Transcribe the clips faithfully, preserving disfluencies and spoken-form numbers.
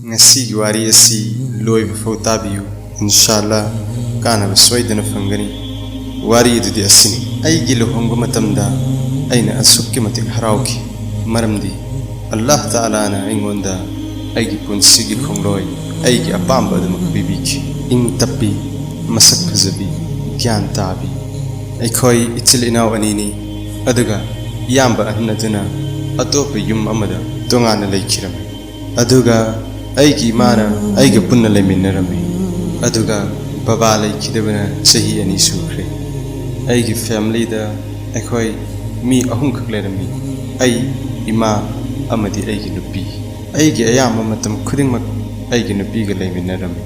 ꯉꯁꯤꯒꯤ ꯋꯥꯔꯤ ꯑꯁꯤ ꯂꯣꯏꯕ ꯐꯥꯎ ꯇꯥꯕꯤꯌꯨ꯫ ꯏꯟꯁꯥꯜꯂꯥ, ꯀꯥꯟꯅꯕ ꯁꯣꯏꯗꯅ ꯐꯪꯒꯅꯤ꯫ ꯋꯥꯔꯤ ꯑꯗꯨꯗꯤ ꯑꯁꯤꯅꯤ꯫ ꯑꯩꯒꯤ ꯂꯨꯍꯣꯡꯕ ꯃꯇꯝꯗ ꯑꯩꯅ ꯑꯁꯨꯛꯀꯤ ꯃꯇꯤꯛ ꯍꯔꯥꯎꯈꯤ, ꯃꯔꯝꯗꯤ ꯑꯜꯂꯥꯍ ꯇꯥꯂꯥꯅ ꯑꯩꯉꯣꯟꯗ ꯑꯩꯒꯤ ꯄꯨꯟꯁꯤꯒꯤ ꯈꯣꯡꯂꯣꯏ, ꯑꯩꯒꯤ ꯑꯄꯥꯝꯕ ꯑꯗꯨꯃꯛ ꯄꯤꯕꯤꯈꯤ꯫ ꯏꯪ ꯇꯞꯄꯤ, ꯃꯁꯛ ꯐꯖꯕꯤ, ꯒ꯭ꯌꯥꯟ ꯇꯥꯕꯤ꯫ ꯑꯩꯈꯣꯏ ꯏꯆꯤꯜ ꯏꯅꯥꯎ ꯑꯅꯤꯅꯤ, ꯑꯗꯨꯒ ꯏꯌꯥꯝꯕ ꯑꯍꯟ ꯑꯗꯨꯅ ꯑꯇꯣꯞꯄ ꯌꯨꯝ ꯑꯃꯗ ꯇꯣꯉꯥꯟꯅ ꯂꯩꯈꯤꯔꯝꯃꯤ꯫ ꯑꯗꯨꯒ ꯑꯩꯒꯤ ꯏꯃꯥꯅ ꯑꯩꯒ ꯄꯨꯟꯅ ꯂꯩꯃꯤꯟꯅꯔꯝꯃꯤ꯫ ꯑꯗꯨꯒ ꯕꯕꯥ ꯂꯩꯈꯤꯗꯕꯅ ꯆꯍꯤ ꯑꯅꯤ ꯁꯨꯈ꯭ꯔꯦ꯫ ꯑꯩꯒꯤ ꯐꯦꯃꯤꯂꯤꯗ ꯑꯩꯈꯣꯏ ꯃꯤ ꯑꯍꯨꯝꯈꯛ ꯂꯩꯔꯝꯃꯤ: ꯑꯩ, ꯏꯃꯥ, ꯑꯃꯗꯤ ꯑꯩꯒꯤ ꯅꯨꯄꯤ꯫ ꯑꯩꯒꯤ ꯑꯌꯥꯝꯕ ꯃꯇꯝ ꯈꯨꯗꯤꯡꯃꯛ ꯑꯩꯒꯤ ꯅꯨꯄꯤꯒ ꯂꯩꯃꯤꯟꯅꯔꯝꯃꯤ꯫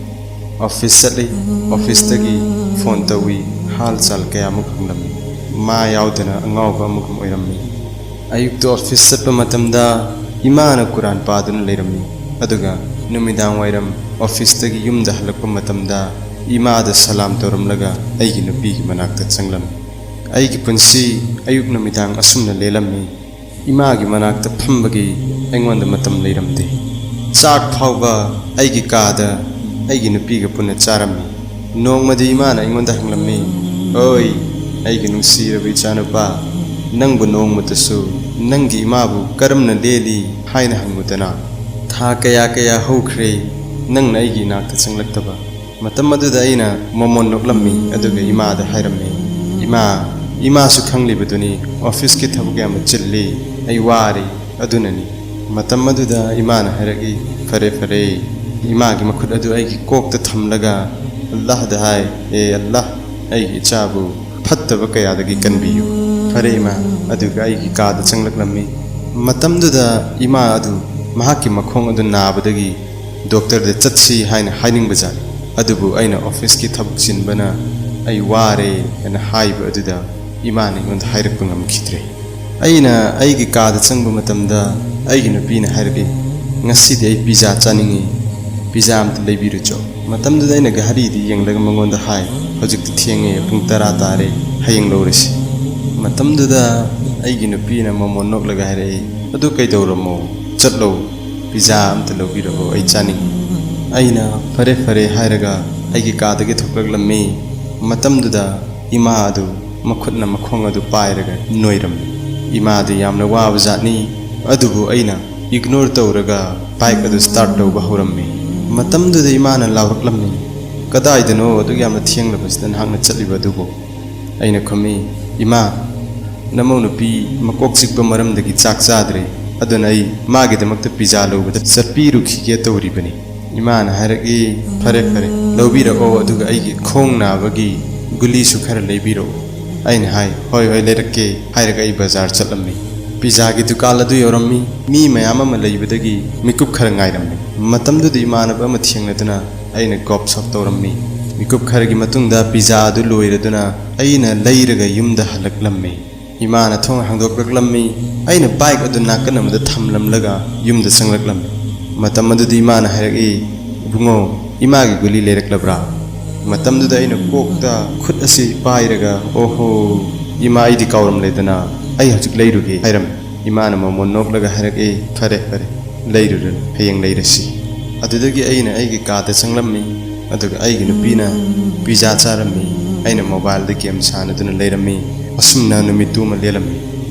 ꯑꯣꯐꯤꯁ ꯆꯠꯂꯤ, ꯑꯣꯐꯤꯁꯇꯒꯤ ꯐꯣꯟ ꯇꯧꯏ, ꯍꯥꯜ ꯆꯥꯜ ꯀꯌꯥꯃꯨꯛ ꯍꯪꯂꯝꯃꯤ꯫ ꯃꯥ ꯌꯥꯎꯗꯅ ꯑꯉꯥꯎꯕ ꯑꯃꯒꯨꯝ ꯑꯣꯏꯔꯝꯃꯤ꯫ ꯑꯌꯨꯛꯇ ꯑꯣꯐꯤꯁ ꯆꯠꯄ ꯃꯇꯝꯗ ꯏꯃꯥꯅ ꯀꯨꯔꯥꯟ ꯄꯥꯗꯨꯅ ꯂꯩꯔꯝꯃꯤ, ꯑꯗꯨꯒ ꯅꯨꯃꯤꯗꯥꯡ ꯋꯥꯏꯔꯝ ꯑꯣꯐꯤꯁꯇꯒꯤ ꯌꯨꯝꯗ ꯍꯜꯂꯛꯄ ꯃꯇꯝꯗ ꯏꯃꯥꯗ ꯁꯂꯥꯝ ꯇꯧꯔꯝꯂꯒ ꯑꯩꯒꯤ ꯅꯨꯄꯤꯒꯤ ꯃꯅꯥꯛꯇ ꯆꯪꯂꯝꯃꯤ꯫ ꯑꯩꯒꯤ ꯄꯨꯟꯁꯤ ꯑꯌꯨꯛ ꯅꯨꯃꯤꯗꯥꯡ ꯑꯁꯨꯝꯅ ꯂꯦꯜꯂꯝꯃꯤ꯫ ꯏꯃꯥꯒꯤ ꯃꯅꯥꯛꯇ ꯐꯝꯕꯒꯤ ꯑꯩꯉꯣꯟꯗ ꯃꯇꯝ ꯂꯩꯔꯝꯗꯦ꯫ ꯆꯥꯛ ꯐꯥꯎꯕ ꯑꯩꯒꯤ ꯀꯥꯗ ꯑꯩꯒꯤ ꯅꯨꯄꯤꯒ ꯄꯨꯟꯅ ꯆꯥꯔꯝꯃꯤ꯫ ꯅꯣꯡꯃꯗꯤ ꯏꯃꯥꯅ ꯑꯩꯉꯣꯟꯗ ꯍꯪꯂꯝꯃꯤ, "ꯑꯣꯏ, ꯑꯩꯒꯤ ꯅꯨꯡꯁꯤꯔꯕ ꯏꯆꯥꯅꯨꯄꯥ, ꯅꯪꯕꯨ ꯅꯣꯡꯃꯇꯁꯨ ꯅꯪꯒꯤ ꯏꯃꯥꯕꯨ ꯀꯔꯝꯅ ꯂꯦꯜꯂꯤ ꯍꯥꯏꯅ ꯍꯪꯉꯨꯗꯅ?" ꯊꯥ ꯀꯌꯥ ꯀꯌꯥ ꯍꯧꯈ꯭ꯔꯦ ꯅꯪꯅ ꯑꯩꯒꯤ ꯏꯅꯥꯛꯇ ꯆꯪꯂꯛꯇꯕ꯫ ꯃꯇꯝ ꯑꯗꯨꯗ ꯑꯩꯅ ꯃꯣꯃꯣꯟ ꯅꯣꯛꯂꯝꯃꯤ, ꯑꯗꯨꯒ ꯏꯃꯥꯗ ꯍꯥꯏꯔꯝꯃꯤ, "ꯏꯃꯥ, ꯏꯃꯥꯁꯨ ꯈꯪꯂꯤꯕꯗꯨꯅꯤ, ꯑꯣꯐꯤꯁꯀꯤ ꯊꯕꯛ ꯌꯥꯝꯅ ꯆꯤꯜꯂꯤ, ꯑꯩ ꯋꯥꯔꯦ, ꯑꯗꯨꯅꯅꯤ꯫" ꯃꯇꯝ ꯑꯗꯨꯗ ꯏꯃꯥꯅ ꯍꯥꯏꯔꯛꯏ, "ꯐꯔꯦ, ꯐꯔꯦ꯫" ꯏꯃꯥꯒꯤ ꯃꯈꯨꯠ ꯑꯗꯨ ꯑꯩꯒꯤ ꯀꯣꯛꯇ ꯊꯝꯂꯒ ꯑꯜꯂꯥꯍꯗ ꯍꯥꯏ, "ꯑꯦ ꯑꯜꯂꯥꯍ, ꯑꯩꯒꯤ ꯏꯆꯥꯕꯨ ꯐꯠꯇꯕ ꯀꯌꯥꯗꯒꯤ ꯀꯟꯕꯤꯌꯨ꯫" ꯐꯔꯦ ꯏꯃꯥ, ꯑꯗꯨꯒ ꯑꯩꯒꯤ ꯀꯥꯗ ꯆꯪꯂꯛꯂꯝꯃꯤ꯫ ꯃꯇꯝꯗꯨꯗ ꯏꯃꯥ ꯑꯗꯨ ꯃꯍꯥꯛꯀꯤ ꯃꯈꯣꯡ ꯑꯗꯨ ꯅꯥꯕꯗꯒꯤ ꯗꯣꯛꯇꯔꯗ ꯆꯠꯁꯤ ꯍꯥꯏꯅ ꯍꯥꯏꯅꯤꯡꯕꯖꯥꯠꯅꯤ꯫ ꯑꯗꯨꯕꯨ ꯑꯩꯅ ꯑꯣꯐꯤꯁꯀꯤ ꯊꯕꯛ ꯆꯤꯟꯕꯅ ꯑꯩ ꯋꯥꯔꯦ ꯍꯥꯏꯅ ꯍꯥꯏꯕ ꯑꯗꯨꯗ ꯏꯃꯥꯅ ꯑꯩꯉꯣꯟꯗ ꯍꯥꯏꯔꯛꯄ ꯉꯝꯈꯤꯗ꯭ꯔꯦ꯫ ꯑꯩꯅ ꯑꯩꯒꯤ ꯀꯥꯗ ꯆꯪꯕ ꯃꯇꯝꯗ ꯑꯩꯒꯤ ꯅꯨꯄꯤꯅ ꯍꯥꯏꯔꯛꯏ, "ꯉꯁꯤꯗꯤ ꯑꯩ ꯄꯤꯖꯥ ꯆꯥꯅꯤꯡꯉꯤ, ꯄꯤꯖꯥ ꯑꯝꯇ ꯂꯩꯕꯤꯔꯨꯆꯣ꯫" ꯃꯇꯝꯗꯨꯗ ꯑꯩꯅ ꯘꯔꯤꯗꯤ ꯌꯦꯡꯂꯒ ꯃꯉꯣꯟꯗ ꯍꯥꯏ, "ꯍꯧꯖꯤꯛꯇꯤ ꯊꯦꯡꯉꯦ, ꯄꯨꯡ ꯇꯔꯥ ꯇꯥꯔꯦ, ꯍꯌꯦꯡ ꯂꯧꯔꯁꯤ꯫" ꯃꯇꯝꯗꯨꯗ ꯑꯩꯒꯤ ꯅꯨꯄꯤꯅ ꯃꯃꯣꯟ ꯅꯣꯛꯂꯒ ꯍꯥꯏꯔꯛꯏ, "ꯑꯗꯨ ꯀꯩꯗꯧꯔꯝꯃꯣ? ꯆꯠꯂꯣ, "ꯄꯤꯖꯥ ꯑꯝꯇ ꯂꯧꯕꯤꯔꯛꯑꯣ, ꯑꯩ ꯆꯥꯅꯤꯡꯉꯤ"꯫ ꯑꯩꯅ "ꯐꯔꯦ, ꯐꯔꯦ" ꯍꯥꯏꯔꯒ ꯑꯩꯒꯤ ꯀꯥꯗꯒꯤ ꯊꯣꯛꯂꯛꯂꯝꯃꯤ꯫ ꯃꯇꯝꯗꯨꯗ ꯏꯃꯥ ꯑꯗꯨ ꯃꯈꯨꯠꯅ ꯃꯈꯣꯡ ꯑꯗꯨ ꯄꯥꯏꯔꯒ ꯅꯣꯏꯔꯝꯃꯤ꯫ ꯏꯃꯥꯗꯤ ꯌꯥꯝꯅ ꯋꯥꯕ ꯖꯥꯠꯅꯤ, ꯑꯗꯨꯕꯨ ꯑꯩꯅ ꯏꯒꯅꯣꯔ ꯇꯧꯔꯒ ꯕꯥꯏꯛ ꯑꯗꯨ ꯁ꯭ꯇꯥꯔꯠ ꯇꯧꯕ ꯍꯧꯔꯝꯃꯤ꯫ ꯃꯇꯝꯗꯨꯗ ꯏꯃꯥꯅ ꯂꯥꯎꯔꯛꯂꯝꯃꯤ, "ꯀꯗꯥꯏꯗꯅꯣ ꯑꯗꯨꯛ ꯌꯥꯝꯅ ꯊꯦꯡꯂꯕꯁꯤꯗ ꯅꯍꯥꯛꯅ ꯆꯠꯂꯤꯕ ꯑꯗꯨꯕꯨ?" ꯑꯩꯅ ꯈꯨꯝꯃꯤ, "ꯏꯃꯥ, ꯅꯃꯧ ꯅꯨꯄꯤ ꯃꯀꯣꯛ ꯆꯤꯛꯄ ꯃꯔꯝꯗꯒꯤ ꯆꯥꯛ ꯆꯥꯗ꯭ꯔꯦ, ꯑꯗꯨꯅ ꯑꯩ ꯃꯥꯒꯤꯗꯃꯛꯇ ꯄꯤꯖꯥ ꯂꯧꯕꯗ ꯆꯠꯄꯤꯔꯨꯈꯤꯒꯦ ꯇꯧꯔꯤꯕꯅꯤ"꯫ ꯏꯃꯥꯅ ꯍꯥꯏꯔꯛꯏ, "ꯐꯔꯦ, ꯐꯔꯦ, ꯂꯧꯕꯤꯔꯛꯑꯣ, ꯑꯗꯨꯒ ꯑꯩꯒꯤ ꯈꯣꯡ ꯅꯥꯕꯒꯤ ꯒꯨꯂꯤꯁꯨ ꯈꯔ ꯂꯩꯕꯤꯔꯛꯑꯣ"꯫ ꯑꯩꯅ ꯍꯥꯏ, "ꯍꯣꯏ, ꯍꯣꯏ, ꯂꯩꯔꯛꯀꯦ" ꯍꯥꯏꯔꯒ ꯑꯩ ꯕꯖꯥꯔ ꯆꯠꯂꯝꯃꯤ꯫ ꯄꯤꯖꯥꯒꯤ ꯗꯨꯀꯥꯟ ꯑꯗꯨ ꯌꯧꯔꯝꯃꯤ꯫ ꯃꯤ ꯃꯌꯥꯝ ꯑꯃ ꯂꯩꯕꯗꯒꯤ ꯃꯤꯀꯨꯞ ꯈꯔ ꯉꯥꯏꯔꯝꯃꯤ꯫ ꯃꯇꯝꯗꯨꯗ ꯏꯃꯥꯟꯅꯕ ꯑꯃ ꯊꯦꯡꯅꯗꯨꯅ ꯑꯩꯅ ꯒꯣꯞ ꯁꯣꯞ ꯇꯧꯔꯝꯃꯤ꯫ ꯃꯤꯀꯨꯞ ꯈꯔꯒꯤ ꯃꯇꯨꯡꯗ ꯄꯤꯖꯥ ꯑꯗꯨ ꯂꯣꯏꯔꯗꯨꯅ ꯑꯩꯅ ꯂꯩꯔꯒ ꯌꯨꯝꯗ ꯍꯜꯂꯛꯂꯝꯃꯤ꯫ ꯏꯃꯥꯅ ꯊꯣꯡ ꯍꯥꯡꯗꯣꯛꯂꯛꯂꯝꯃꯤ꯫ ꯑꯩꯅ ꯕꯥꯏꯛ ꯑꯗꯨ ꯅꯥꯀꯟ ꯑꯃꯗ ꯊꯝꯂꯝꯂꯒ ꯌꯨꯝꯗ ꯆꯪꯂꯛꯂꯝꯃꯤ꯫ ꯃꯇꯝ ꯑꯗꯨꯗ ꯏꯃꯥꯅ ꯍꯥꯏꯔꯛꯏ, "ꯏꯕꯨꯡꯉꯣ, ꯏꯃꯥꯒꯤ ꯒꯨꯂꯤ ꯂꯩꯔꯛꯂꯕ꯭ꯔꯥ?" ꯃꯇꯝꯗꯨꯗ ꯑꯩꯅ ꯀꯣꯛꯇ ꯈꯨꯠ ꯑꯁꯤ ꯄꯥꯏꯔꯒ, "ꯑꯣꯍꯣ, ꯏꯃꯥ, ꯑꯩꯗꯤ ꯀꯥꯎꯔꯝꯂꯦꯗꯅ, ꯑꯩ ꯍꯧꯖꯤꯛ ꯂꯩꯔꯨꯒꯦ" ꯍꯥꯏꯔꯝꯃꯤ꯫ ꯏꯃꯥꯅ ꯃꯣꯃꯣꯟ ꯅꯣꯛꯂꯒ ꯍꯥꯏꯔꯛꯏ, "ꯐꯔꯦ, ꯐꯔꯦ, ꯂꯩꯔꯨꯔꯅꯨ, ꯍꯌꯦꯡ ꯂꯩꯔꯁꯤ"꯫ ꯑꯗꯨꯗꯒꯤ ꯑꯩꯅ ꯑꯩꯒꯤ ꯀꯥꯗ ꯆꯪꯂꯝꯃꯤ, ꯑꯗꯨꯒ ꯑꯩꯒꯤ ꯅꯨꯄꯤꯅ ꯄꯤꯖꯥ ꯆꯥꯔꯝꯃꯤ, ꯑꯩꯅ ꯃꯣꯕꯥꯏꯜꯗ ꯒꯦꯝ ꯁꯥꯟꯅꯗꯨꯅ ꯂꯩꯔꯝꯃꯤ꯫ ꯑꯁꯨꯝꯅ ꯅꯨꯃꯤꯠꯇꯨ ꯑꯃ ꯂꯦꯜꯂꯝꯃꯤ꯫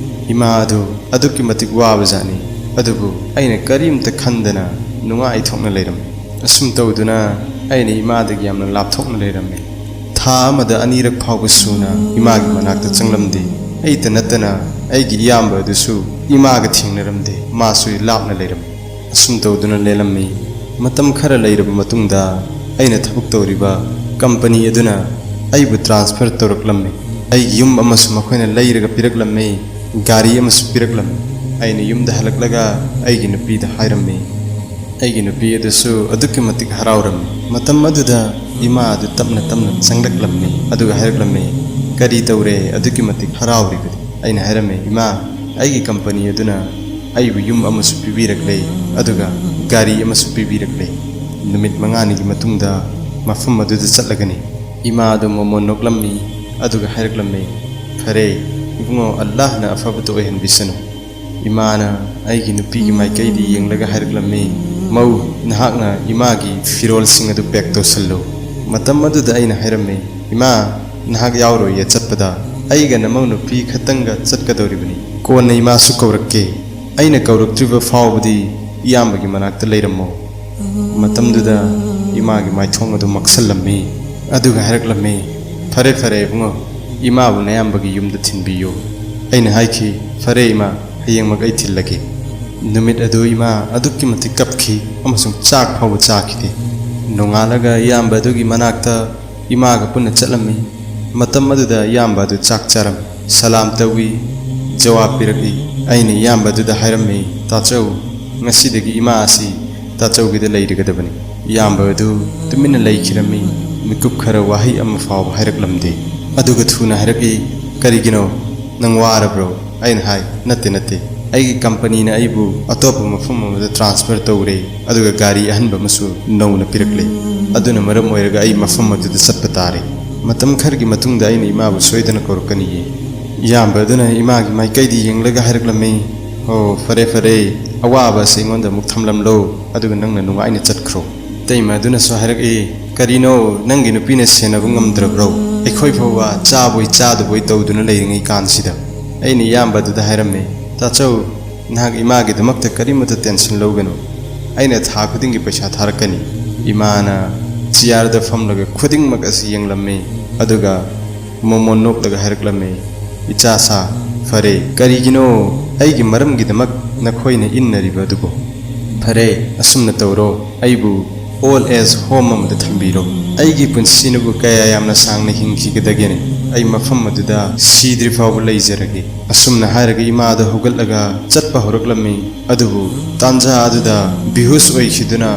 ꯏꯃꯥ ꯑꯗꯨ ꯑꯗꯨꯛꯀꯤ ꯃꯇꯤꯛ ꯋꯥꯕ ꯖꯥꯠꯅꯤ, ꯑꯗꯨꯕꯨ ꯑꯩꯅ ꯀꯔꯤꯝꯇ ꯈꯟꯗꯅ ꯅꯨꯡꯉꯥꯏꯊꯣꯛꯅ ꯂꯩꯔꯝꯃꯤ꯫ ꯑꯁꯨꯝ ꯇꯧꯗꯨꯅ ꯑꯩꯅ ꯏꯃꯥꯗꯒꯤ ꯌꯥꯝꯅ ꯂꯥꯞꯊꯣꯛꯅ ꯂꯩꯔꯝꯃꯤ꯫ ꯊꯥ ꯑꯃꯗ ꯑꯅꯤꯔꯛ ꯐꯥꯎꯕ ꯁꯨꯅ ꯏꯃꯥꯒꯤ ꯃꯅꯥꯛꯇ ꯆꯪꯂꯝꯗꯦ꯫ ꯑꯩꯇ ꯅꯠꯇꯅ ꯑꯩꯒꯤ ꯏꯌꯥꯝꯕ ꯑꯗꯨꯁꯨ ꯏꯃꯥꯒ ꯊꯦꯡꯅꯔꯝꯗꯦ, ꯃꯥꯁꯨ ꯂꯥꯞꯅ ꯂꯩꯔꯝꯃꯤ꯫ ꯑꯁꯨꯝ ꯇꯧꯗꯨꯅ ꯂꯦꯜꯂꯝꯃꯤ꯫ ꯃꯇꯝ ꯈꯔ ꯂꯩꯔꯕ ꯃꯇꯨꯡꯗ ꯑꯩꯅ ꯊꯕꯛ ꯇꯧꯔꯤꯕ ꯀꯝꯄꯅꯤ ꯑꯗꯨꯅ ꯑꯩꯕꯨ ꯇ꯭ꯔꯥꯟꯁꯐꯔ ꯇꯧꯔꯛꯂꯝꯃꯤ꯫ ꯑꯩꯒꯤ ꯌꯨꯝ ꯑꯃꯁꯨ ꯃꯈꯣꯏꯅ ꯂꯩꯔꯒ ꯄꯤꯔꯛꯂꯝꯃꯤ, ꯒꯥꯔꯤ ꯑꯃꯁꯨ ꯄꯤꯔꯛꯂꯝꯃꯤ꯫ ꯑꯩꯅ ꯌꯨꯝꯗ ꯍꯜꯂꯛꯂꯒ ꯑꯩꯒꯤ ꯅꯨꯄꯤꯗ ꯍꯥꯏꯔꯝꯃꯤ꯫ ꯑꯩꯒꯤ ꯅꯨꯄꯤ ꯑꯗꯨꯁꯨ ꯑꯗꯨꯛꯀꯤ ꯃꯇꯤꯛ ꯍꯔꯥꯎꯔꯝꯃꯤ꯫ ꯃꯇꯝ ꯑꯗꯨꯗ ꯏꯃꯥ ꯑꯗꯨ ꯇꯞꯅ ꯇꯞꯅ ꯆꯪꯂꯛꯂꯝꯃꯤ, ꯑꯗꯨꯒ ꯍꯥꯏꯔꯛꯂꯝꯃꯤ, "ꯀꯔꯤ ꯇꯧꯔꯦ ꯑꯗꯨꯛꯀꯤ ꯃꯇꯤꯛ ꯍꯔꯥꯎꯔꯤꯕꯗꯤ?" ꯑꯩꯅ ꯍꯥꯏꯔꯝꯃꯤ, "ꯏꯃꯥ, ꯑꯩꯒꯤ ꯀꯝꯄꯅꯤ ꯑꯗꯨꯅ ꯑꯩꯕꯨ ꯌꯨꯝ ꯑꯃꯁꯨ ꯄꯤꯕꯤꯔꯛꯂꯦ, ꯑꯗꯨꯒ ꯒꯥꯔꯤ ꯑꯃꯁꯨ ꯄꯤꯕꯤꯔꯛꯂꯦ꯫ ꯅꯨꯃꯤꯠ ꯃꯉꯥꯅꯤꯒꯤ ꯃꯇꯨꯡꯗ ꯃꯐꯝ ꯑꯗꯨꯗ ꯆꯠꯂꯒꯅꯤ"꯫ ꯏꯃꯥ ꯑꯗꯨ ꯃꯣꯃꯣꯟ ꯅꯣꯛꯂꯝꯃꯤ, ꯑꯗꯨꯒ ꯍꯥꯏꯔꯛꯂꯝꯃꯤ, "ꯐꯔꯦ ꯏꯕꯨꯡꯉꯣ, ꯑꯜꯂꯥꯍꯅ ꯑꯐꯕꯗꯨ ꯑꯣꯏꯍꯟꯕꯤꯁꯅꯨ"꯫ ꯏꯃꯥꯅ ꯑꯩꯒꯤ ꯅꯨꯄꯤꯒꯤ ꯃꯥꯏꯀꯩꯗ ꯌꯦꯡꯂꯒ ꯍꯥꯏꯔꯛꯂꯝꯃꯤ, "ꯃꯧ, ꯅꯍꯥꯛꯅ ꯏꯃꯥꯒꯤ ꯐꯤꯔꯣꯜꯁꯤꯡ ꯑꯗꯨ ꯄꯦꯛ ꯇꯧꯁꯜꯂꯨ"꯫ ꯃꯇꯝ ꯑꯗꯨꯗ ꯑꯩꯅ ꯍꯥꯏꯔꯝꯃꯤ, "ꯏꯃꯥ, ꯅꯍꯥꯛ ꯌꯥꯎꯔꯣꯏꯌꯦ ꯆꯠꯄꯗ, ꯑꯩꯒ ꯅꯃꯧ ꯅꯨꯄꯤ ꯈꯛꯇꯪꯒ ꯆꯠꯀꯗꯧꯔꯤꯕꯅꯤ꯫ ꯀꯣꯟꯅ ꯏꯃꯥꯁꯨ ꯀꯧꯔꯛꯀꯦ꯫ ꯑꯩꯅ ꯀꯧꯔꯛꯇ꯭ꯔꯤꯕ ꯐꯥꯎꯕꯗꯤ ꯏꯌꯥꯝꯕꯒꯤ ꯃꯅꯥꯛꯇ ꯂꯩꯔꯝꯃꯣ"꯫ ꯃꯇꯝꯗꯨꯗ ꯏꯃꯥꯒꯤ ꯃꯥꯏꯊꯣꯡ ꯑꯗꯨ ꯃꯛꯁꯜꯂꯝꯃꯤ꯫ ꯑꯗꯨꯒ ꯍꯥꯏꯔꯛꯂꯝꯃꯤ, "ꯐꯔꯦ, ꯐꯔꯦ ꯏꯕꯨꯡꯉꯣ, ꯏꯃꯥꯕꯨ ꯅꯌꯥꯝꯕꯒꯤ ꯌꯨꯝꯗ ꯊꯤꯟꯕꯤꯌꯨ"꯫ ꯑꯩꯅ ꯍꯥꯏꯈꯤ, "ꯐꯔꯦ ꯏꯃꯥ, ꯍꯌꯦꯡꯃꯛ ꯑꯩ ꯊꯤꯜꯂꯒꯦ"꯫ ꯅꯨꯃꯤꯠ ꯑꯗꯨ ꯏꯃꯥ ꯑꯗꯨꯛꯀꯤ ꯃꯇꯤꯛ ꯀꯞꯈꯤ ꯑꯃꯁꯨꯡ ꯆꯥꯛ ꯐꯥꯎꯕ ꯆꯥꯈꯤꯗꯦ꯫ ꯅꯣꯡꯉꯥꯜꯂꯒ ꯏꯌꯥꯝꯕ ꯑꯗꯨꯒꯤ ꯃꯅꯥꯛꯇ ꯏꯃꯥꯒ ꯄꯨꯟꯅ ꯆꯠꯂꯝꯃꯤ꯫ ꯃꯇꯝ ꯑꯗꯨꯗ ꯏꯌꯥꯝꯕ ꯑꯗꯨ ꯆꯥꯛ ꯆꯥꯔꯝꯃꯤ꯫ ꯁꯂꯥꯝ ꯇꯧꯏ, ꯖꯋꯥꯕ ꯄꯤꯔꯛꯏ꯫ ꯑꯩꯅ ꯏꯌꯥꯝꯕ ꯑꯗꯨꯗ ꯍꯥꯏꯔꯝꯃꯤ, "ꯇꯥꯆꯧ, ꯉꯁꯤꯗꯒꯤ ꯏꯃꯥ ꯑꯁꯤ ꯇꯥꯆꯧꯒꯤꯗ ꯂꯩꯔꯒꯗꯕꯅꯤ"꯫ ꯏꯌꯥꯝꯕ ꯑꯗꯨ ꯇꯨꯃꯤꯟꯅ ꯂꯩꯈꯤꯔꯝꯃꯤ꯫ ꯃꯤꯀꯨꯞ ꯈꯔ ꯋꯥꯍꯩ ꯑꯃ ꯐꯥꯎꯕ ꯍꯥꯏꯔꯛꯂꯝꯗꯦ꯫ ꯑꯗꯨꯒ ꯊꯨꯅ ꯍꯥꯏꯔꯛꯏ, "ꯀꯔꯤꯒꯤꯅꯣ? ꯅꯪ ꯋꯥꯔꯕ꯭ꯔꯣ?" ꯑꯩꯅ ꯍꯥꯏ, "ꯅꯠꯇꯦ, ꯅꯠꯇꯦ꯫ ꯑꯩꯒꯤ ꯀꯝꯄꯅꯤꯅ ꯑꯩꯕꯨ ꯑꯇꯣꯞꯄ ꯃꯐꯝ ꯑꯃꯗ ꯇ꯭ꯔꯥꯟꯁꯐꯔ ꯇꯧꯔꯦ, ꯑꯗꯨꯒ ꯒꯥꯔꯤ ꯑꯍꯟꯕ ꯑꯃꯁꯨ ꯅꯧꯅ ꯄꯤꯔꯛꯂꯦ꯫ ꯑꯗꯨꯅ ꯃꯔꯝ ꯑꯣꯏꯔꯒ ꯑꯩ ꯃꯐꯝ ꯑꯗꯨꯗ ꯆꯠꯄ ꯇꯥꯔꯦ"꯫ ꯃꯇꯝ ꯈꯔꯒꯤ ꯃꯇꯨꯡꯗ ꯑꯩꯅ ꯏꯃꯥꯕꯨ ꯁꯣꯏꯗꯅ ꯀꯧꯔꯛꯀꯅꯤꯌꯦ꯫ ꯏꯌꯥꯝꯕ ꯑꯗꯨꯅ ꯏꯃꯥꯒꯤ ꯃꯥꯏꯀꯩꯗ ꯌꯦꯡꯂꯒ ꯍꯥꯏꯔꯛꯂꯝꯃꯤ, "ꯑꯣ, ꯐꯔꯦ, ꯐꯔꯦ꯫ ꯑꯋꯥꯕ ꯑꯁꯤ ꯑꯩꯉꯣꯟꯗ ꯑꯃꯨꯛ ꯊꯝꯂꯝꯂꯣ, ꯑꯗꯨꯒ ꯅꯪꯅ ꯅꯨꯡꯉꯥꯏꯅ ꯆꯠꯈ꯭ꯔꯣ"꯫ ꯏꯇꯩꯃ ꯑꯗꯨꯅꯁꯨ ꯍꯥꯏꯔꯛꯏ, "ꯀꯔꯤꯅꯣ, ꯅꯪꯒꯤ ꯅꯨꯄꯤꯅ ꯁꯦꯟꯅꯕ ꯉꯝꯗ꯭ꯔꯕ꯭ꯔꯣ? ꯑꯩꯈꯣꯏ ꯐꯥꯎꯕ ꯆꯥꯕꯣꯏ ꯆꯥꯗꯕꯣꯏ ꯇꯧꯗꯨꯅ ꯂꯩꯔꯤꯉꯩ ꯀꯥꯟꯁꯤꯗ"꯫ ꯑꯩꯅ ꯏꯌꯥꯝꯕ ꯑꯗꯨꯗ ꯍꯥꯏꯔꯝꯃꯤ, "ꯇꯥꯆꯧ, ꯅꯍꯥꯛ ꯏꯃꯥꯒꯤꯗꯃꯛꯇ ꯀꯔꯤꯃꯠꯇ ꯇꯦꯟꯁꯟ ꯂꯧꯒꯅꯨ꯫ ꯑꯩꯅ ꯊꯥ ꯈꯨꯗꯤꯡꯒꯤ ꯄꯩꯁꯥ ꯊꯥꯔꯛꯀꯅꯤ"꯫ ꯏꯃꯥꯅ ꯆꯤꯌꯥꯔꯗ ꯐꯝꯂꯒ ꯈꯨꯗꯤꯡꯃꯛ ꯑꯁꯤ ꯌꯦꯡꯂꯝꯃꯤ, ꯑꯗꯨꯒ ꯃꯣꯃꯣꯟ ꯅꯣꯛꯂꯒ ꯍꯥꯏꯔꯛꯂꯝꯃꯤ, "ꯏꯆꯥꯁꯥ, ꯐꯔꯦ, ꯀꯔꯤꯒꯤꯅꯣ ꯑꯩꯒꯤ ꯃꯔꯝꯒꯤꯗꯃꯛ ꯅꯈꯣꯏꯅ ꯏꯟꯅꯔꯤꯕ ꯑꯗꯨꯕꯨ? ꯐꯔꯦ, ꯑꯁꯨꯝꯅ ꯇꯧꯔꯣ, ꯑꯩꯕꯨ ꯑꯣꯜ ꯑꯦꯖ ꯍꯣꯝ ꯑꯃꯗ ꯊꯝꯕꯤꯔꯣ꯫ ꯑꯩꯒꯤ ꯄꯨꯟꯁꯤꯅꯕꯨ ꯀꯌꯥ ꯌꯥꯝꯅ ꯁꯥꯡꯅ ꯍꯤꯡꯈꯤꯒꯗꯒꯦꯅꯦ? ꯑꯩ ꯃꯐꯝ ꯑꯗꯨꯗ ꯁꯤꯗ꯭ꯔꯤ ꯐꯥꯎꯕ ꯂꯩꯖꯔꯒꯦ"꯫ ꯑꯁꯨꯝꯅ ꯍꯥꯏꯔꯒ ꯏꯃꯥꯗꯨ ꯍꯧꯒꯠꯂꯒ ꯆꯠꯄ ꯍꯧꯔꯛꯂꯝꯃꯤ꯫ ꯑꯗꯨꯕꯨ ꯇꯥꯟꯖꯥ ꯑꯗꯨꯗ ꯕꯤꯍꯨꯁ ꯑꯣꯏꯈꯤꯗꯨꯅ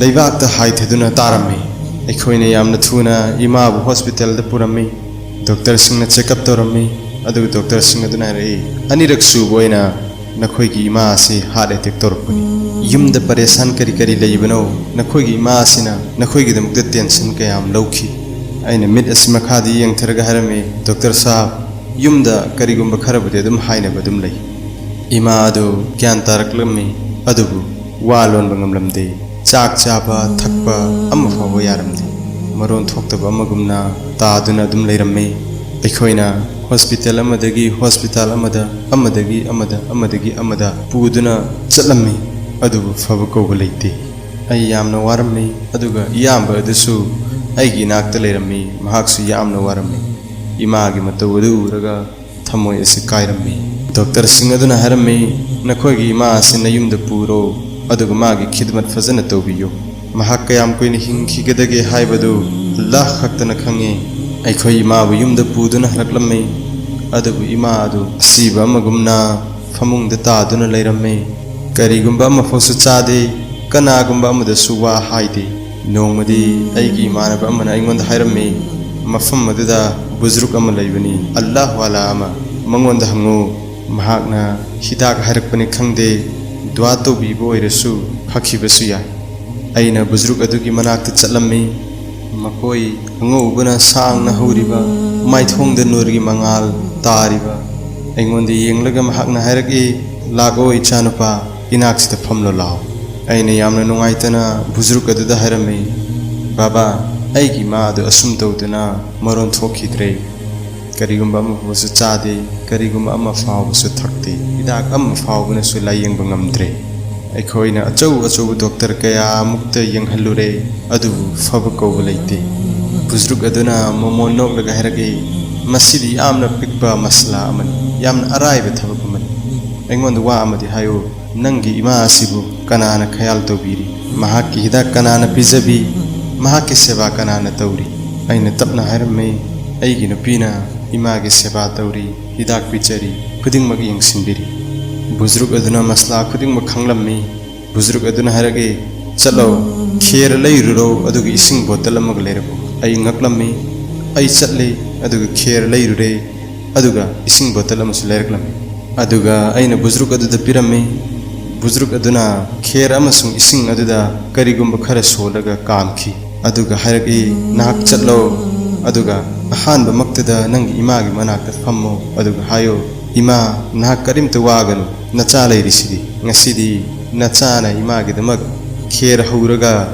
ꯂꯩꯕꯥꯛꯇ ꯍꯥꯏꯊꯗꯨꯅ ꯇꯥꯔꯝꯃꯤ꯫ ꯑꯩꯈꯣꯏꯅ ꯌꯥꯝꯅ ꯊꯨꯅ ꯏꯃꯥꯕꯨ ꯍꯣꯁꯄꯤꯇꯥꯜꯗ ꯄꯨꯔꯝꯃꯤ꯫ ꯗꯣꯛꯇꯔꯁꯤꯡꯅ ꯆꯦꯛꯑꯞ ꯇꯧꯔꯝꯃꯤ꯫ ꯑꯗꯨꯒ ꯗꯣꯛꯇꯔꯁꯤꯡ ꯑꯗꯨꯅ ꯍꯥꯏꯔꯛꯏ, "ꯑꯅꯤꯔꯛ ꯁꯨꯕ ꯑꯣꯏꯅ ꯅꯈꯣꯏꯒꯤ ꯏꯃꯥ ꯑꯁꯤ ꯍꯥꯔꯠ ꯑꯦꯇꯦꯛ ꯇꯧꯔꯛꯄꯅꯤ꯫ ꯌꯨꯝꯗ ꯄꯔꯦꯁꯥꯟ ꯀꯔꯤ ꯀꯔꯤ ꯂꯩꯕꯅꯣ? ꯅꯈꯣꯏꯒꯤ ꯏꯃꯥ ꯑꯁꯤꯅ ꯅꯈꯣꯏꯒꯤꯗꯃꯛꯇ ꯇꯦꯟꯁꯟ ꯀꯌꯥꯝ ꯂꯧꯈꯤ?" ꯑꯩꯅ ꯃꯤꯠ ꯑꯁꯤ ꯃꯈꯥꯗ ꯌꯦꯡꯊꯔꯒ ꯍꯥꯏꯔꯝꯃꯤ, "ꯗꯣꯛꯇꯔ ꯁꯥꯍꯕ, ꯌꯨꯝꯗ ꯀꯔꯤꯒꯨꯝꯕ ꯈꯔꯕꯨꯗꯤ ꯑꯗꯨꯝ ꯍꯥꯏꯅꯕ ꯑꯗꯨꯝ ꯂꯩ"꯫ ꯏꯃꯥ ꯑꯗꯨ ꯒ꯭ꯌꯥꯟ ꯇꯥꯔꯛꯂꯝꯃꯤ, ꯑꯗꯨꯕꯨ ꯋꯥ ꯂꯣꯟꯕ ꯉꯝꯂꯝꯗꯦ꯫ ꯆꯥꯛ ꯆꯥꯕ ꯊꯛꯄ ꯑꯃ ꯐꯥꯎꯕ ꯌꯥꯔꯝꯗꯦ꯫ ꯃꯔꯣꯟ ꯊꯣꯛꯇꯕ ꯑꯃꯒꯨꯝꯅ ꯇꯥꯗꯨꯅ ꯑꯗꯨꯝ ꯂꯩꯔꯝꯃꯤ꯫ ꯑꯩꯈꯣꯏꯅ ꯍꯣꯁꯄꯤꯇꯥꯜ ꯑꯃꯗꯒꯤ ꯍꯣꯁꯄꯤꯇꯥꯜ ꯑꯃꯗ, ꯑꯃꯗꯒꯤ ꯑꯃꯗ, ꯑꯃꯗꯒꯤ ꯑꯃꯗ ꯄꯨꯗꯨꯅ ꯆꯠꯂꯝꯃꯤ, ꯑꯗꯨꯕꯨ ꯐꯕ ꯀꯧꯕ ꯂꯩꯇꯦ꯫ ꯑꯩ ꯌꯥꯝꯅ ꯋꯥꯔꯝꯃꯤ, ꯑꯗꯨꯒ ꯏꯌꯥꯝꯕ ꯑꯗꯨꯁꯨ ꯑꯩꯒꯤ ꯏꯅꯥꯛꯇ ꯂꯩꯔꯝꯃꯤ꯫ ꯃꯍꯥꯛꯁꯨ ꯌꯥꯝꯅ ꯋꯥꯔꯝꯃꯤ꯫ ꯏꯃꯥꯒꯤ ꯃꯇꯧ ꯑꯗꯨ ꯎꯔꯒ ꯊꯃꯣꯏ ꯑꯁꯤ ꯀꯥꯏꯔꯝꯃꯤ꯫ ꯗꯣꯛꯇꯔꯁꯤꯡ ꯑꯗꯨꯅ ꯍꯥꯏꯔꯝꯃꯤ, "ꯅꯈꯣꯏꯒꯤ ꯏꯃꯥ ꯑꯁꯤ ꯅꯌꯨꯝꯗ ꯄꯨꯔꯣ, ꯑꯗꯨꯒ ꯃꯥꯒꯤ ꯈꯤꯗꯃꯠ ꯐꯖꯅ ꯇꯧꯕꯤꯌꯨ꯫ ꯃꯍꯥꯛ ꯀꯌꯥꯝ ꯀꯨꯏꯅ ꯍꯤꯡꯈꯤꯒꯗꯒꯦ ꯍꯥꯏꯕꯗꯨ ꯑꯜꯂꯥꯍ ꯈꯛꯇꯅ ꯈꯪꯉꯤ꯫ ꯑꯩꯈꯣꯏ ꯏꯃꯥꯕꯨ ꯌꯨꯝꯗ ꯄꯨꯗꯨꯅ ꯍꯜꯂꯛꯂꯝꯃꯤ, ꯑꯗꯨꯕꯨ ꯏꯃꯥ ꯑꯗꯨ ꯑꯁꯤꯕ ꯑꯃꯒꯨꯝꯅ ꯐꯃꯨꯡꯗ ꯇꯥꯗꯨꯅ ꯂꯩꯔꯝꯃꯤ꯫ ꯀꯔꯤꯒꯨꯝꯕ ꯑꯃꯐꯥꯎꯁꯨ ꯆꯥꯗꯦ, ꯀꯅꯥꯒꯨꯝꯕ ꯑꯃꯗꯁꯨ ꯋꯥ ꯍꯥꯏꯗꯦ꯫ ꯅꯣꯡꯃꯗꯤ ꯑꯩꯒꯤ ꯏꯃꯥꯟꯅꯕ ꯑꯃꯅ ꯑꯩꯉꯣꯟꯗ ꯍꯥꯏꯔꯝꯃꯤ, ꯃꯐꯝ ꯑꯗꯨꯗ ꯕꯨꯖ꯭ꯔꯨꯛ ꯑꯃ ꯂꯩꯕꯅꯤ, ꯑꯜꯂꯥꯍ ꯋꯥꯂꯥ ꯑꯃ, ꯃꯉꯣꯟꯗ ꯍꯪꯉꯨ, ꯃꯍꯥꯛꯅ ꯍꯤꯗꯥꯛ ꯍꯥꯏꯔꯛꯄꯅꯤ ꯈꯪꯗꯦ, ꯗꯨꯋꯥ ꯇꯧꯕꯤꯕ ꯑꯣꯏꯔꯁꯨ ꯐꯈꯤꯕꯁꯨ ꯌꯥꯏ"꯫ ꯑꯩꯅ ꯕꯨꯖ꯭ꯔꯨꯛ ꯑꯗꯨꯒꯤ ꯃꯅꯥꯛꯇ ꯆꯠꯂꯝꯃꯤ꯫ ꯃꯈꯣꯏ ꯑꯉꯧꯕꯅ ꯁꯥꯡꯅ ꯍꯧꯔꯤꯕ, ꯃꯥꯏꯊꯣꯡꯗ ꯅꯨꯔꯒꯤ ꯃꯉꯥꯜ ꯇꯥꯔꯤꯕ꯫ ꯑꯩꯉꯣꯟꯗ ꯌꯦꯡꯂꯒ ꯃꯍꯥꯛꯅ ꯍꯥꯏꯔꯛꯏ, "ꯂꯥꯛꯑꯣ ꯏꯆꯥꯅꯨꯄꯥ, ꯏꯅꯥꯛꯁꯤꯗ ꯐꯝꯂꯣ ꯂꯥꯛꯑꯣ"꯫ ꯑꯩꯅ ꯌꯥꯝꯅ ꯅꯨꯡꯉꯥꯏꯇꯅ ꯕꯨꯖ꯭ꯔꯨꯛ ꯑꯗꯨꯗ ꯍꯥꯏꯔꯝꯃꯤ, "ꯕꯥꯕꯥ, ꯑꯩꯒꯤ ꯏꯃꯥ ꯑꯗꯨ ꯑꯁꯨꯝ ꯇꯧꯗꯨꯅ ꯃꯔꯣꯟ ꯊꯣꯛꯈꯤꯗ꯭ꯔꯦ꯫ ꯀꯔꯤꯒꯨꯝꯕ ꯑꯃ ꯐꯥꯎꯕꯁꯨ ꯆꯥꯗꯦ, ꯀꯔꯤꯒꯨꯝꯕ ꯑꯃ ꯐꯥꯎꯕꯁꯨ ꯊꯛꯇꯦ, ꯍꯤꯗꯥꯛ ꯑꯃ ꯐꯥꯎꯕꯅꯁꯨ ꯂꯥꯌꯦꯡꯕ ꯉꯝꯗ꯭ꯔꯦ꯫ ꯑꯩꯈꯣꯏꯅ ꯑꯆꯧ ꯑꯆꯧꯕ ꯗꯣꯛꯇꯔ ꯀꯌꯥꯃꯨꯛꯇ ꯌꯦꯡꯍꯜꯂꯨꯔꯦ, ꯑꯗꯨꯕꯨ ꯐꯕ ꯀꯧꯕ ꯂꯩꯇꯦ"꯫ ꯕꯨꯖ꯭ꯔꯨꯛ ꯑꯗꯨꯅ ꯃꯃꯣꯟ ꯅꯣꯛꯂꯒ ꯍꯥꯏꯔꯛꯏ, "ꯃꯁꯤꯗꯤ ꯌꯥꯝꯅ ꯄꯤꯛꯄ ꯃꯁꯂꯥ ꯑꯃꯅꯤ, ꯌꯥꯝꯅ ꯑꯔꯥꯏꯕ ꯊꯕꯛ ꯑꯃꯅꯤ꯫ ꯑꯩꯉꯣꯟꯗ ꯋꯥ ꯑꯃꯗꯤ ꯍꯥꯏꯌꯨ, ꯅꯪꯒꯤ ꯏꯃꯥ ꯑꯁꯤꯕꯨ ꯀꯅꯥꯅ ꯈꯌꯥꯜ ꯇꯧꯕꯤꯔꯤ? ꯃꯍꯥꯛꯀꯤ ꯍꯤꯗꯥꯛ ꯀꯅꯥꯅ ꯄꯤꯖꯕꯤ? ꯃꯍꯥꯛꯀꯤ ꯁꯦꯕꯥ ꯀꯅꯥꯅ ꯇꯧꯔꯤ?" ꯑꯩꯅ ꯇꯞꯅ ꯍꯥꯏꯔꯝꯃꯤ, "ꯑꯩꯒꯤ ꯅꯨꯄꯤꯅ ꯏꯃꯥꯒꯤ ꯁꯦꯕꯥ ꯇꯧꯔꯤ, ꯍꯤꯗꯥꯛ ꯄꯤꯖꯔꯤ, ꯈꯨꯗꯤꯡꯃꯛ ꯌꯦꯡꯁꯤꯟꯕꯤꯔꯤ"꯫ ꯕꯨꯖ꯭ꯔꯨꯛ ꯑꯗꯨꯅ ꯃꯁꯂꯥ ꯈꯨꯗꯤꯡꯃꯛ ꯈꯪꯂꯝꯃꯤ꯫ ꯕꯨꯖ꯭ꯔꯨꯛ ꯑꯗꯨꯅ ꯍꯥꯏꯔꯛꯏ, "ꯆꯠꯂꯣ, ꯈꯦꯔ ꯂꯩꯔꯨꯔꯣ, ꯑꯗꯨꯒ ꯏꯁꯤꯡ ꯕꯣꯇꯜ ꯑꯃꯒ ꯂꯩꯔꯛꯎ"꯫ ꯑꯩ ꯉꯛꯂꯝꯃꯤ꯫ ꯑꯩ ꯆꯠꯂꯤ, ꯑꯗꯨꯒ ꯈꯦꯔ ꯂꯩꯔꯨꯔꯦ, ꯑꯗꯨꯒ ꯏꯁꯤꯡ ꯕꯣꯇꯜ ꯑꯃꯁꯨ ꯂꯩꯔꯛꯂꯝꯃꯤ꯫ ꯑꯗꯨꯒ ꯑꯩꯅ ꯕꯨꯖ꯭ꯔꯨꯛ ꯑꯗꯨꯗ ꯄꯤꯔꯝꯃꯤ꯫ ꯕꯨꯖ꯭ꯔꯨꯛ ꯑꯗꯨꯅ ꯈꯦꯔ ꯑꯃꯁꯨꯡ ꯏꯁꯤꯡ ꯑꯗꯨꯗ ꯀꯔꯤꯒꯨꯝꯕ ꯈꯔ ꯁꯣꯜꯂꯒ ꯀꯥꯝꯈꯤ꯫ ꯑꯗꯨꯒ ꯍꯥꯏꯔꯛꯏ, "ꯅꯍꯥꯛ ꯆꯠꯂꯣ, ꯑꯗꯨꯒ ꯑꯍꯥꯟꯕꯃꯛꯇꯗ ꯅꯪꯒꯤ ꯏꯃꯥꯒꯤ ꯃꯅꯥꯛꯇ ꯐꯝꯃꯣ, ꯑꯗꯨꯒ ꯍꯥꯏꯌꯣ, "ꯏꯃꯥ, ꯅꯍꯥꯛ ꯀꯔꯤꯝꯇ ꯋꯥꯒꯅꯨ, ꯅꯆꯥ ꯂꯩꯔꯤꯁꯤꯗꯤ꯫ ꯉꯁꯤꯗꯤ ꯅꯆꯥꯅ ꯏꯃꯥꯒꯤꯗꯃꯛ ꯈꯦꯔ ꯍꯧꯔꯒ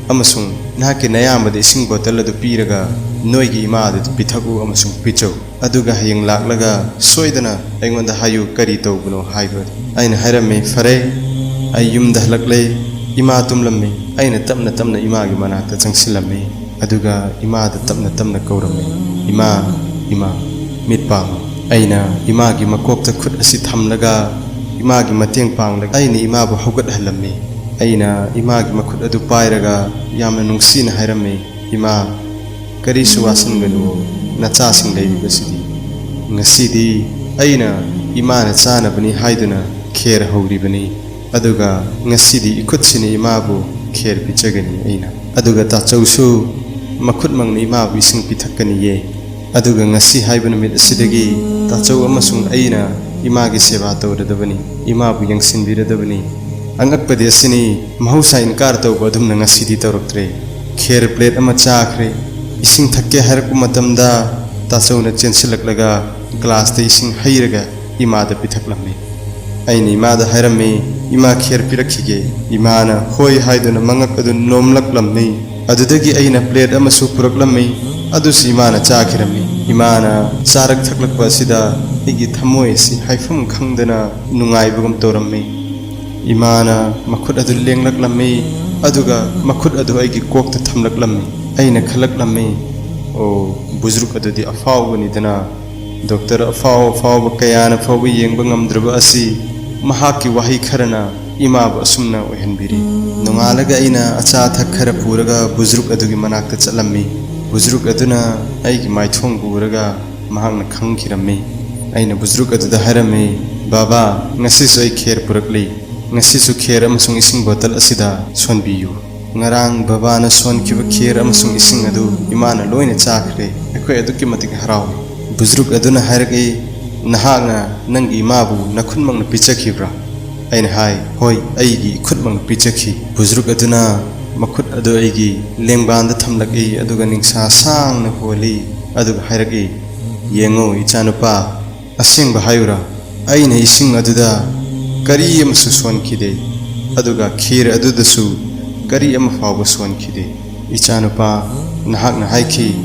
ꯑꯃꯁꯨꯡ ꯅꯍꯥꯛꯀꯤ ꯅꯌꯥꯝꯕꯗ ꯏꯁꯤꯡ ꯕꯣꯇꯜ ꯑꯗꯨ ꯄꯤꯔꯒ ꯅꯣꯏꯒꯤ ꯏꯃꯥ ꯑꯗꯨꯗ ꯄꯤꯊꯛꯎ ꯑꯃꯁꯨꯡ ꯄꯤꯖꯧ꯫ ꯑꯗꯨꯒ ꯍꯌꯦꯡ ꯂꯥꯛꯂꯒ ꯁꯣꯏꯗꯅ ꯑꯩꯉꯣꯟꯗ ꯍꯥꯏꯌꯨ ꯀꯔꯤ ꯇꯧꯕꯅꯣ ꯍꯥꯏꯕ ꯑꯗꯨ꯫" ꯑꯩꯅ ꯍꯥꯏꯔꯝꯃꯤ, "ꯐꯔꯦ꯫" ꯑꯩ ꯌꯨꯝꯗ ꯍꯜꯂꯛꯂꯦ꯫ ꯏꯃꯥ ꯇꯨꯝꯂꯝꯃꯤ꯫ ꯑꯩꯅ ꯇꯞꯅ ꯇꯞꯅ ꯏꯃꯥꯒꯤ ꯃꯅꯥꯛꯇ ꯆꯪꯁꯤꯜꯂꯝꯃꯤ꯫ ꯑꯗꯨꯒ ꯏꯃꯥꯗ ꯇꯞꯅ ꯇꯞꯅ ꯀꯧꯔꯝꯃꯤ, "ꯏꯃꯥ, ꯏꯃꯥ, ꯃꯤꯠ ꯄꯥꯡꯉꯨ꯫" ꯑꯩꯅ ꯏꯃꯥꯒꯤ ꯃꯀꯣꯛꯇ ꯈꯨꯠ ꯑꯁꯤ ꯊꯝꯂꯒ ꯏꯃꯥꯒꯤ ꯃꯇꯦꯡ ꯄꯥꯡꯂꯒ ꯑꯩꯅ ꯏꯃꯥꯕꯨ ꯍꯧꯒꯠꯍꯜꯂꯝꯃꯤ꯫ ꯑꯩꯅ ꯏꯃꯥꯒꯤ ꯃꯈꯨꯠ ꯑꯗꯨ ꯄꯥꯏꯔꯒ ꯌꯥꯝꯅ ꯅꯨꯡꯁꯤꯅ ꯍꯥꯏꯔꯝꯃꯤ, "ꯏꯃꯥ, ꯀꯔꯤꯁꯨ ꯋꯥꯁꯤꯟꯒꯅꯨ, ꯅꯆꯥꯁꯤꯡ ꯂꯩꯔꯤꯕꯁꯤꯗꯤ꯫ ꯉꯁꯤꯗꯤ ꯑꯩꯅ ꯏꯃꯥꯅ ꯆꯥꯅꯕꯅꯤ ꯍꯥꯏꯗꯨꯅ ꯈꯦꯔ ꯍꯧꯔꯤꯕꯅꯤ꯫ ꯑꯗꯨꯒ ꯉꯁꯤꯗꯤ ꯏꯈꯨꯠꯁꯤꯅ ꯏꯃꯥꯕꯨ ꯈꯦꯔ ꯄꯤꯖꯒꯅꯤ ꯑꯩꯅ꯫ ꯑꯗꯨꯒ ꯇꯥꯆꯧꯁꯨ ꯃꯈꯨꯠꯃꯛꯅ ꯏꯃꯥꯕꯨ ꯏꯁꯤꯡ ꯄꯤꯊꯛꯀꯅꯤꯌꯦ꯫ ꯑꯗꯨꯒ ꯉꯁꯤ ꯍꯥꯏꯕ ꯅꯨꯃꯤꯠ ꯑꯁꯤꯗꯒꯤ ꯇꯥꯆꯧ ꯑꯃꯁꯨꯡ ꯑꯩꯅ ꯏꯃꯥꯒꯤ ꯁꯦꯕꯥ ꯇꯧꯔꯗꯕꯅꯤ, ꯏꯃꯥꯕꯨ ꯌꯦꯡꯁꯤꯟꯕꯤꯔꯗꯕꯅꯤ꯫" ꯑꯉꯛꯄꯗꯤ ꯑꯁꯤꯅꯤ, ꯃꯍꯧꯁꯥ ꯏꯟꯀꯥꯔ ꯇꯧꯕ ꯑꯗꯨꯝꯅ ꯉꯁꯤꯗꯤ ꯇꯧꯔꯛꯇ꯭ꯔꯦ꯫ ꯈꯦꯔ ꯄ꯭ꯂꯦꯠ ꯑꯃ ꯆꯥꯈ꯭ꯔꯦ, ꯏꯁꯤꯡ ꯊꯛꯀꯦ ꯍꯥꯏꯔꯛꯄ ꯃꯇꯝꯗ ꯇꯥꯆꯧꯅ ꯆꯦꯟꯁꯤꯜꯂꯛꯂꯒ ꯒ꯭ꯂꯥꯁꯇ ꯏꯁꯤꯡ ꯍꯩꯔꯒ ꯏꯃꯥꯗ ꯄꯤꯊꯛꯂꯝꯃꯤ꯫ ꯑꯩꯅ ꯏꯃꯥꯗ ꯍꯥꯏꯔꯝꯃꯤ, "ꯏꯃꯥ, ꯈꯦꯔ ꯄꯤꯔꯛꯈꯤꯒꯦ꯫" ꯏꯃꯥꯅ "ꯍꯣꯏ" ꯍꯥꯏꯗꯨꯅ ꯃꯉꯛ ꯑꯗꯨ ꯅꯣꯝꯂꯛꯂꯝꯃꯤ꯫ ꯑꯗꯨꯗꯒꯤ ꯑꯩꯅ ꯄ꯭ꯂꯦꯠ ꯑꯃꯁꯨ ꯄꯨꯔꯛꯂꯝꯃꯤ, ꯑꯗꯨꯁꯨ ꯏꯃꯥꯅ ꯆꯥꯈꯤꯔꯝꯃꯤ꯫ ꯏꯃꯥꯅ ꯆꯥꯔꯛ ꯊꯛꯂꯛꯄ ꯑꯁꯤꯗ ꯑꯩꯒꯤ ꯊꯃꯣꯏ ꯑꯁꯤ ꯍꯥꯏꯐꯝ ꯈꯪꯗꯅ ꯅꯨꯡꯉꯥꯏꯕꯒꯨꯝ ꯇꯧꯔꯝꯃꯤ꯫ ꯏꯃꯥꯅ ꯃꯈꯨꯠ ꯑꯗꯨ ꯂꯦꯡꯂꯛꯂꯝꯃꯤ, ꯑꯗꯨꯒ ꯃꯈꯨꯠ ꯑꯗꯨ ꯑꯩꯒꯤ ꯀꯣꯛꯇ ꯊꯝꯂꯛꯂꯝꯃꯤ꯫ ꯑꯩꯅ ꯈꯜꯂꯛꯂꯝꯃꯤ, "ꯑꯣ, ꯕꯨꯖ꯭ꯔꯨꯛ ꯑꯗꯨꯗꯤ ꯑꯐꯥꯎꯕꯅꯤꯗꯅ꯫ ꯗꯣꯛꯇꯔ ꯑꯐꯥꯎ ꯑꯐꯥꯎꯕ ꯀꯌꯥꯅ ꯐꯥꯎꯕ ꯌꯦꯡꯕ ꯉꯝꯗ꯭ꯔꯕ ꯑꯁꯤ ꯃꯍꯥꯛꯀꯤ ꯋꯥꯍꯩ ꯈꯔꯅ ꯏꯃꯥꯕꯨ ꯑꯁꯨꯝꯅ ꯑꯣꯏꯍꯟꯕꯤꯔꯤ꯫" ꯅꯣꯡꯉꯥꯜꯂꯒ ꯑꯩꯅ ꯑꯆꯥ ꯑꯊꯛ ꯈꯔ ꯄꯨꯔꯒ ꯕꯨꯖ꯭ꯔꯨꯛ ꯑꯗꯨꯒꯤ ꯃꯅꯥꯛꯇ ꯆꯠꯂꯝꯃꯤ꯫ ꯕꯨꯖ꯭ꯔꯨꯛ ꯑꯗꯨꯅ ꯑꯩꯒꯤ ꯃꯥꯏꯊꯣꯡꯕꯨ ꯎꯔꯒ ꯃꯍꯥꯛꯅ ꯈꯪꯈꯤꯔꯝꯃꯤ꯫ ꯑꯩꯅ ꯕꯨꯖ꯭ꯔꯨꯛ ꯑꯗꯨꯗ ꯍꯥꯏꯔꯝꯃꯤ, "ꯕꯥꯕꯥ, ꯉꯁꯤꯁꯨ ꯑꯩ ꯈꯦꯔ ꯄꯨꯔꯛꯂꯤ꯫ ꯉꯁꯤꯁꯨ ꯈꯦꯔ ꯑꯃꯁꯨꯡ ꯏꯁꯤꯡ ꯕꯣꯇꯜ ꯑꯁꯤꯗ ꯁꯣꯟꯕꯤꯌꯨ꯫ ꯉꯔꯥꯡ ꯕꯥꯕꯥꯅ ꯁꯣꯟꯈꯤꯕ ꯈꯦꯔ ꯑꯃꯁꯨꯡ ꯏꯁꯤꯡ ꯑꯗꯨ ꯏꯃꯥꯅ ꯂꯣꯏꯅ ꯆꯥꯈ꯭ꯔꯦ꯫ ꯑꯩꯈꯣꯏ ꯑꯗꯨꯛꯀꯤ ꯃꯇꯤꯛ ꯍꯔꯥꯎꯏ꯫" ꯕꯨꯖ꯭ꯔꯨꯛ ꯑꯗꯨꯅ ꯍꯥꯏꯔꯛꯏ, "ꯅꯍꯥꯛꯅ ꯅꯪꯒꯤ ꯏꯃꯥꯕꯨ ꯅꯈꯨꯠꯃꯛꯅ ꯄꯤꯖꯈꯤꯕ꯭ꯔꯥ?" ꯑꯩꯅ ꯍꯥꯏ, "ꯍꯣꯏ, ꯑꯩꯒꯤ ꯏꯈꯨꯠꯃꯛꯅ ꯄꯤꯖꯈꯤ꯫" ꯕꯨꯖ꯭ꯔꯨꯛ ꯑꯗꯨꯅ ꯃꯈꯨꯠ ꯑꯗꯨ ꯑꯩꯒꯤ ꯂꯦꯡꯕꯥꯟꯗ ꯊꯝꯂꯛꯏ, ꯑꯗꯨꯒ ꯅꯤꯡꯁꯥ ꯁꯥꯡꯅ ꯍꯣꯜꯂꯤ, ꯑꯗꯨꯒ ꯍꯥꯏꯔꯛꯏ, "ꯌꯦꯡꯉꯨ, ꯏꯆꯥꯅꯨꯄꯥ, ꯑꯁꯦꯡꯕ ꯍꯥꯏꯌꯨꯔꯥ? ꯑꯩꯅ ꯏꯁꯤꯡ ꯑꯗꯨꯗ ꯀꯔꯤ ꯑꯃꯁꯨ ꯁꯣꯟꯈꯤꯗꯦ, ꯑꯗꯨꯒ ꯈꯤꯔ ꯑꯗꯨꯗꯁꯨ ꯀꯔꯤ ꯑꯃ ꯐꯥꯎꯕ ꯁꯣꯟꯈꯤꯗꯦ꯫ ꯏꯆꯥꯅꯨꯄꯥ, ꯅꯍꯥꯛꯅ ꯍꯥꯏꯈꯤ,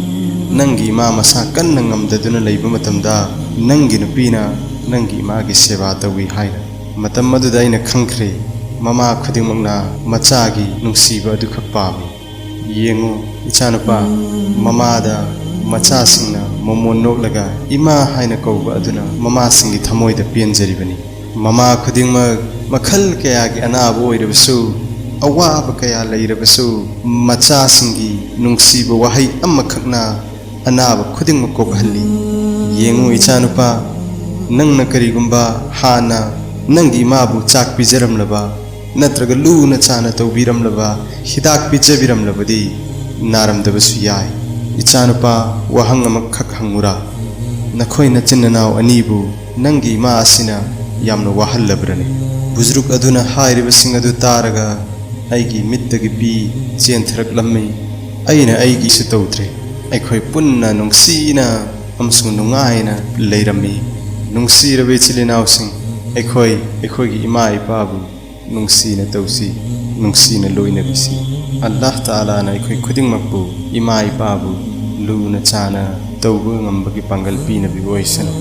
ꯅꯪꯒꯤ ꯏꯃꯥ ꯃꯁꯥ ꯀꯟꯅ ꯉꯝꯗꯗꯨꯅ ꯂꯩꯕ ꯃꯇꯝꯗ ꯅꯪꯒꯤ ꯅꯨꯄꯤꯅ ꯅꯪꯒꯤ ꯏꯃꯥꯒꯤ ꯁꯦꯕꯥ ꯇꯧꯏ ꯍꯥꯏꯅ꯫ ꯃꯇꯝ ꯑꯗꯨꯗ ꯑꯩꯅ ꯈꯪꯈ꯭ꯔꯦ, ꯃꯃꯥ ꯈꯨꯗꯤꯡꯃꯛꯅ ꯃꯆꯥꯒꯤ ꯅꯨꯡꯁꯤꯕ ꯑꯗꯨꯈꯛ ꯄꯥꯝꯃꯤ꯫ ꯌꯦꯡꯉꯨ, ꯏꯆꯥꯅꯨꯄꯥ, ꯃꯃꯥꯗ ꯃꯆꯥꯁꯤꯡꯅ ꯃꯃꯣꯟ ꯅꯣꯛꯂꯒ ꯏꯃꯥ ꯍꯥꯏꯅ ꯀꯧꯕ ꯑꯗꯨꯅ ꯃꯃꯥꯁꯤꯡꯒꯤ ꯊꯃꯣꯏꯗ ꯄꯦꯟꯖꯔꯤꯕꯅꯤ꯫ ꯃꯃꯥ ꯈꯨꯗꯤꯡꯃꯛ ꯃꯈꯜ ꯀꯌꯥꯒꯤ ꯑꯅꯥꯕ ꯑꯣꯏꯔꯕꯁꯨ, ꯑꯋꯥꯕ ꯀꯌꯥ ꯂꯩꯔꯕꯁꯨ, ꯃꯆꯥꯁꯤꯡꯒꯤ ꯅꯨꯡꯁꯤꯕ ꯋꯥꯍꯩ ꯑꯃꯈꯛꯅ ꯑꯅꯥꯕ ꯈꯨꯗꯤꯡꯃꯛ ꯀꯣꯛꯍꯜꯂꯤ꯫ ꯌꯦꯡꯉꯨ, ꯏꯆꯥꯅꯨꯄꯥ, ꯅꯪꯅ ꯀꯔꯤꯒꯨꯝꯕ ꯍꯥꯟꯅ ꯅꯪꯒꯤ ꯏꯃꯥꯕꯨ ꯆꯥꯛ ꯄꯤꯖꯔꯝꯂꯕ ꯅꯠꯇ꯭ꯔꯒ ꯂꯨꯅ ꯆꯥꯅ ꯇꯧꯕꯤꯔꯝꯂꯕ, ꯍꯤꯗꯥꯛ ꯄꯤꯖꯕꯤꯔꯝꯂꯕꯗꯤ ꯅꯥꯔꯝꯗꯕꯁꯨ ꯌꯥꯏ꯫ ꯏꯆꯥꯅꯨꯄꯥ, ꯋꯥꯍꯪ ꯑꯃꯈꯛ ꯍꯪꯉꯨꯔꯥ? ꯅꯈꯣꯏ ꯅꯆꯤꯟ ꯅꯅꯥꯎ ꯑꯅꯤꯕꯨ ꯅꯪꯒꯤ ꯏꯃꯥ ꯑꯁꯤꯅ ꯌꯥꯝꯅ ꯋꯥꯍꯜꯂꯕ꯭ꯔꯅꯦ? ꯕꯨꯖꯨꯔꯨꯛ ꯑꯗꯨꯅ ꯍꯥꯏꯔꯤꯕꯁꯤꯡ ꯑꯗꯨ ꯇꯥꯔꯒ ꯑꯩꯒꯤ ꯃꯤꯠꯇꯒꯤ ꯄꯤ ꯆꯦꯟꯊꯔꯛꯂꯝꯃꯤ꯫ ꯑꯩꯅ ꯑꯩꯒꯤꯁꯨ ꯇꯧꯗ꯭ꯔꯦ꯫ ꯑꯩꯈꯣꯏ ꯄꯨꯟꯅ ꯅꯨꯡꯁꯤꯅ ꯑꯃꯁꯨꯡ ꯅꯨꯡꯉꯥꯏꯅ ꯂꯩꯔꯝꯃꯤ꯫ ꯅꯨꯡꯁꯤꯔꯕ ꯏꯆꯤꯜ ꯏꯅꯥꯎꯁꯤꯡ, ꯑꯩꯈꯣꯏ ꯑꯩꯈꯣꯏꯒꯤ ꯏꯃꯥ ꯏꯄꯥꯕꯨ ꯅꯨꯡꯁꯤꯅ ꯇꯧꯁꯤ, ꯅꯨꯡꯁꯤꯅ ꯂꯣꯏꯅꯕꯤꯁꯤ꯫ ꯑꯜꯂꯥꯍ ꯇꯥꯂꯥꯅ ꯑꯩꯈꯣꯏ ꯈꯨꯗꯤꯡꯃꯛꯄꯨ, ꯏꯃꯥ ꯏꯄꯥꯕꯨ ꯂꯨꯅ ꯆꯥꯅ ꯇꯧꯕ ꯉꯝꯕꯒꯤ ꯄꯥꯡꯒꯜ ꯄꯤꯅꯕꯤꯕ ꯑꯣꯏꯁꯅꯨ꯫